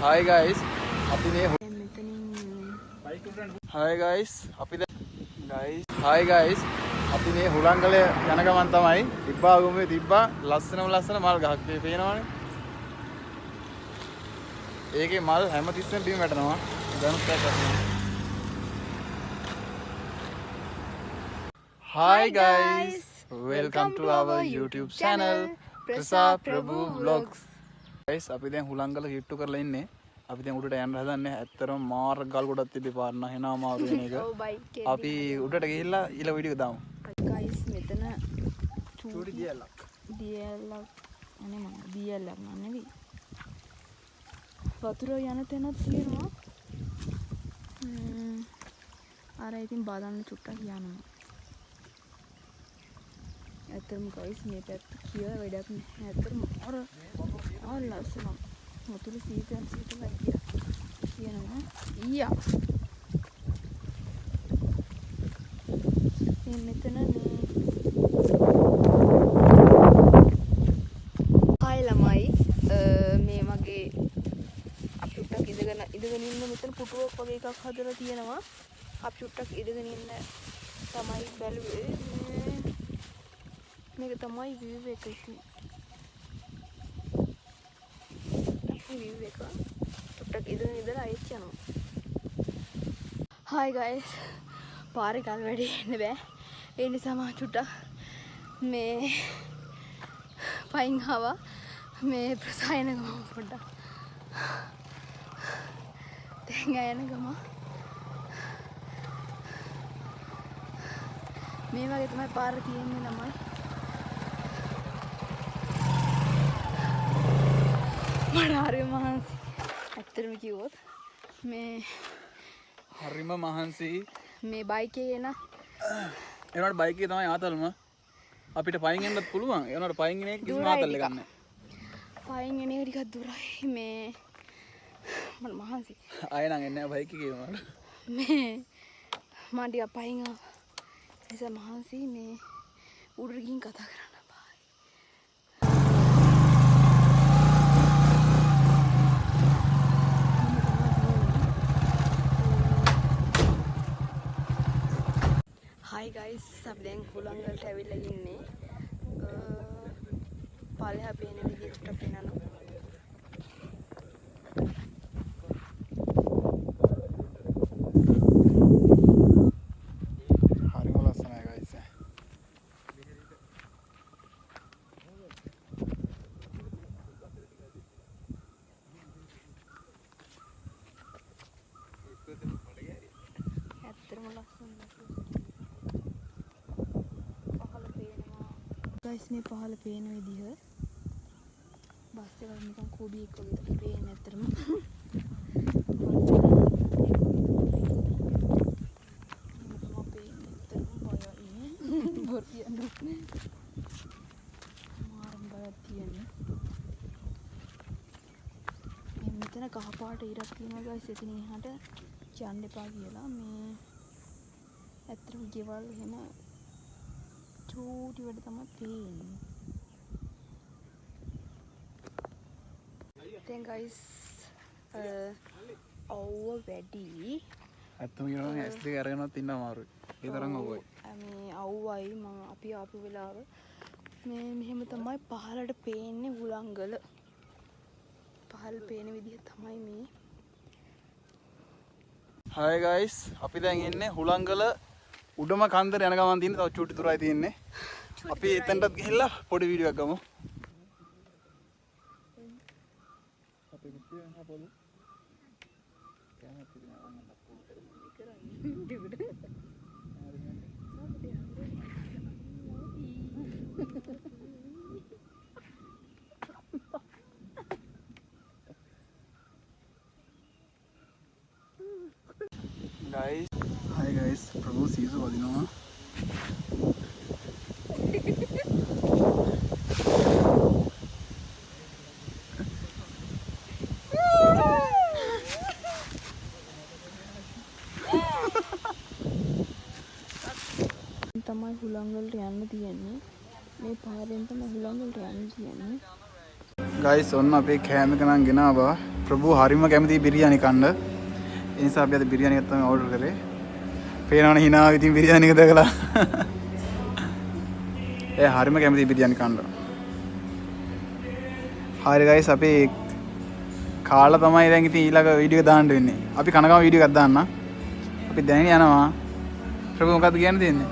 Hi guys, අපි මේ Hi guys, අපි guys hi guys, අපි මේ හුලංගල යන ගමන් තමයි තිබ්බා තිබ්බා ලස්සනම ලස්සන මල් ගහක් මේ පේනවනේ. ඒකේ මල් හැමතිස්සෙම බිම වැටෙනවා. දැනුත් ඒක වැටෙනවා. Hi guys, welcome to our YouTube channel Prasa Prabhu Vlogs. Guys, අපි දැන් හුලංගල කිට්ටු කරලා ඉන්නේ. අපි දැන් උඩට යන්න හදන්නේ. ඇත්තටම මාර ගල් ගොඩක් තිබ්බේ පාර නම් එන අමාරු වෙන එක. ඔව් බයික් එකේ. අපි උඩට ගිහිල්ලා ඊළඟ වීඩියෝ එක දාමු. ගයිස් මෙතන චූටි දියැලක්. දියැලක් අනේ මං දියැලක් නන් නෙවෙයි. වතුර යන තැනක් තියෙනවා. අර ඉතින් බලන්න චුට්ටක් යනවා. ඇත්තටම ගයිස් මේ පැත්ත කියලා වැඩක් නැහැ. ඇත්තටම අර අර ලස්සන වතුර සීතල සීතලයි කියලා කියනවා. ඊයා මේ මෙතන මේ හායි ළමයි, මේ වගේ අපි චුට්ටක් ඉඳගෙන ඉන්න මෙතන පුටුවක් වගේ එකක් හදලා තියෙනවා. අපි චුට්ටක් ඉඳගෙන ඉන්න තමයි බැලුවේ. මේක තමයි view එක ඉතින්. view එක චුට්ටක් ඉඳගෙන ඉඳලා ආයෙත් යනවා. හායි ගයිස්, පාරේ කල් වැඩි එන්න බෑ. ඒ නිසා මම චුට්ටක් මේ පයින් ආවා. මේ ප්‍රසායන ගම පොඩ්ඩක්. දැන් යන ගම. මේ වගේ තමයි පාර තියෙන්නේ ළමයි. මට හරිම මහන්සි. ඇත්තටම කිව්වොත් මේ හරිම මහන්සි. මේ බයික් එකේ එන ඒ වුණාට බයික් එකේ තමයි ආතල්ම. අපිට පයින් එන්නත් පුළුවන්. ඒ වුණාට පයින් එන එක කිසිම දුරයි ආතල් එකක් ටිකක්. නෑ. පයින් එන එක ටිකක් දුරයි. මේ මට මහන්සි. ආයෙ නම් එන්නේ නෑ බයික් එකේ වුණාට. මේ මම ටිකක් පයින් ආවා. ඒ නිසා මහන්සි. මේ උඩට ගිහින් කතා කරන්න. බයි. Hi guys, අපි දැන් හුලංගලට ඇවිල්ලා ඉන්නේ. පල්ලෙහා පේන විදිහට චුට්ටක් පේනවනම්. හරිම ලස්සනයි guys. ඇත්තටම ලස්සනයි. පහළ පේනවා. ගයිස් මේ පහළ පේන විදිහ බස් එක නිකන් කෝබියෙක් වගේ තමයි පේන්නේ ඇත්තටම. බොරු කියන්න ඕනේ. මාරම බයක් තියෙන්නේ. මේ මෙතන කහ පාට ඉරක් තියෙනවා ගයිස්. එතනින් එහාට යන්න එපා කියලා. මේ ඇත්තටම ගෙවල් එහෙම චූටි වැඩ තමයි පේන්නේ. දැන් ගයිස්, අවුව වැඩි. ඇත්තම කියනවා නම් ඇස් දෙක අරගෙනවත් ඉන්න අමාරුයි. ඒ තරම් අවුවයි. මේ අවුවයි. මං අපි ආපු වෙලාව මේ මෙහෙම තමයි පහළට පේන්නේ හුලංගල. පහළ පේන විදිහ තමයි මේ. Hi guys, අපි දැන් ඉන්නේ හුලංගල උඩම කන්දට යන ගමන් තියෙන තව චූටි දුරයි තියෙන්නේ. චූටි අපි දුරයි. එතනටත් ගිහිල්ලා පොඩි වීඩියෝ එකක් ගමු. අපේ මිත්‍රයන් හපලු. කැමති නෑ වන්න. Guys, hi guys, Prabhu සීසු වදිනවා. තමයි හුලංගලට යන්න තියෙන්නේ. මේ පාරෙන් තමයි හුලංගලට යන්න තියෙන්නේ. ගයිස් ඔන්න අපේ කෑම එක නම් ගෙනාවා. ප්‍රභූ හරිම කැමති බිරියානි කන්න. ඒ නිසා අපි අද බිරියානි එකක් තමයි ඕඩර් කරේ. පේනවනේ හිනා ඉතින් බිරියානි එක දැකලා. ඒ හරිම කැමති බිරියානි කන්න. හරි ගයිස්, අපි කාලා තමයි දැන් ඉතින් ඊළඟ වීඩියෝ එක දාන්න වෙන්නේ. අපි කන ගමන් වීඩියෝ එකක් දාන්න. අපි දැන් යනවා. ප්‍රභූ මොකද්ද කියන්න තියෙන්නේ?